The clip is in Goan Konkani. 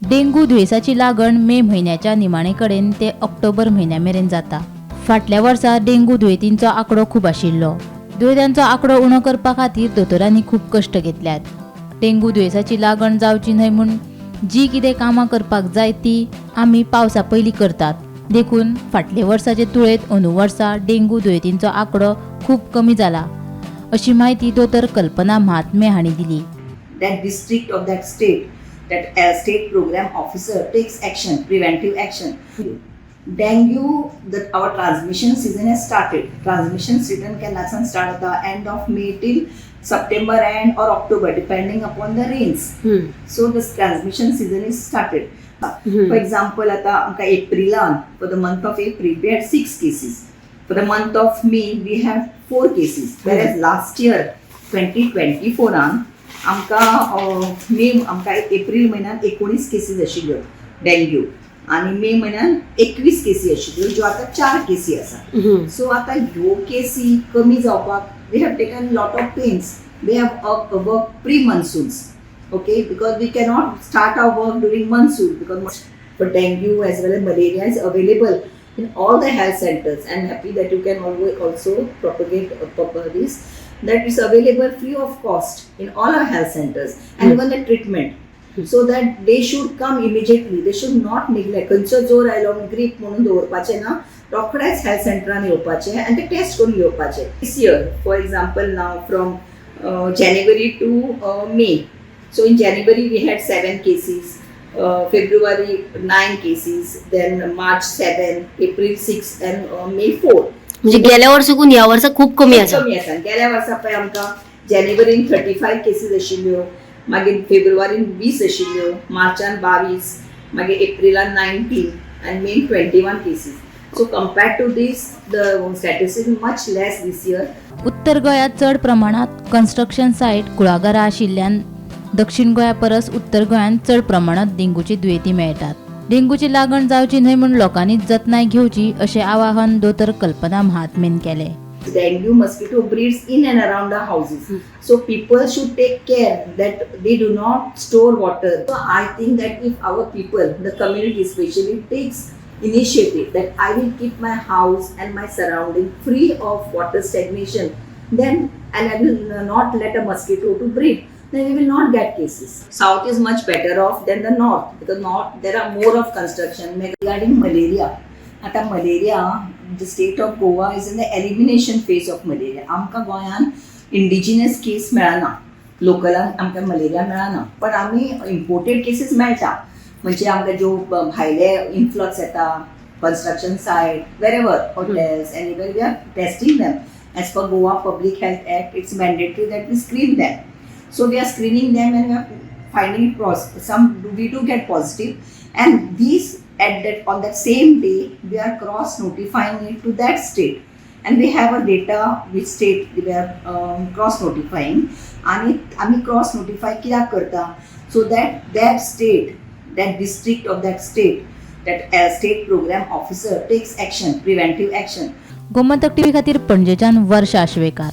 डेंगू दुयेंसाची लागण मे म्हयन्याच्या निमाणे कडेन ते ऑक्टोबर म्हयन्या मेरेन जाता. फाटल्या वर्सा डेंगू दुयेंतींचो आंकडो खूब आशिल्लो. दुयेंतांचो आंकडो उणो करपा खातीर दोतोरांनी खूब कश्ट घेतल्यात. डेंगू दुयेंसाची लागण जावची न्हय म्हूण जी कितें कामां करपाक जाय ती आमी पावसा पयलीं करतात. देखून फाटले वर्साचे तुळेंत अंदू वर्सा डेंगू दुयेंतींचो आंकडो खूब कमी जाला, अशी म्हायती दोतोर कल्पना महात्मे हांणी दिली. That district of that state, that state program officer takes action, preventive action. Dengue, our transmission season has started. Transmission season can start at the end of May till September end or October, depending upon the rains. So this transmission season is started. For example, आता आमकां एप्रिलान, for the month of April we had six cases. For the month of May we have four cases, whereas last year 2024 आन आमकां मे आमकां एप्रील म्हयन्यान 19 केसीस आशिल्ल्यो डेंग्यू आनी मे म्हयन्यान 21 केसी आशिल्ल्यो, ज्यो आतां चार केसी आसा. सो आतां ह्यो केसी कमी जावपाक we have taken lot of pains. We have work pre monsoons, okay, because we cannot start our work during monsoon, because for dengue as well as malaria is available in all the health centers. I'm happy that you can always also propagate this, that it's available free of cost in all our health centers and even the treatment, so that they should come immediately. They should not neglect. खंयचो जोर आयलो ग्रीप म्हणून दवरपाचें ना, रोखडेच हेल्थ सेंटरान येवपाचें आनी ते टेस्ट करून घेवपाचे. This year, for example, now from January to May, so in January we had seven cases, February nine cases, then March seven, April six and May four. म्हणजे गेल्या वर्साकून ह्या वर्सा खूप कमी आसा. कमी आसा. गेल्या वर्सा पळय आमकां जानेवारीन 35 केसीस आशिल्ल्यो, मागीर फेब्रुवारीन 20 आशिल्ल्यो, मार्चान 22, मागीर एप्रिलान 19 आनी main 21 cases. So compared to this, the statistic much less this year. उत्तर गोंयांत चड प्रमाणात कन्स्ट्रक्शन सायट, कुळागरां आशिल्ल्यान दक्षिण गोंया परस उत्तर गोंयांत चड प्रमाणात डेंगूची दुयेंती मेळटात. डेंगूची लागण जावची न्हय म्हूण लोकांनी जतनाय घेवची, अशें आवाहन दोतोर कल्पना महात्मेन केलें. Dengue mosquito breeds in and around the houses. So people should take care that they do not store water. So I think that if our people, the community especially, takes initiative that I will keep my house and my surrounding free of water stagnation, then and I will not let a mosquito to breed, then we will not get cases. South is much better off than the north because north there are more of construction. Regarding malaria, आता malaria, the state of Goa is in the elimination phase of malaria. आमकां गोंयान इंडिजिनस केस मेळना, लोकलान आमकां मलेरिया मेळना, पण आमी इम्पोर्टेड केसीस मेळटा. म्हणजे आमकां ज्यो भायले इन्फ्लक्स येता, construction site, wherever, hotels, anywhere, we are testing them. As per Goa Public Health Act, it's mandatory that we screen them. So we are screening them and we are finding it some we do get positive, and these at that on that same day we are cross notifying it to that state, and we have a data which state we are cross notifying. आणि आमी क्रॉस नोटिफाय कित्याक करता? So that that state, that district of that state, that state program officer takes action, preventive action. Gomantak TV खातीर पणजेच्यान वर्षा आश्वेकार.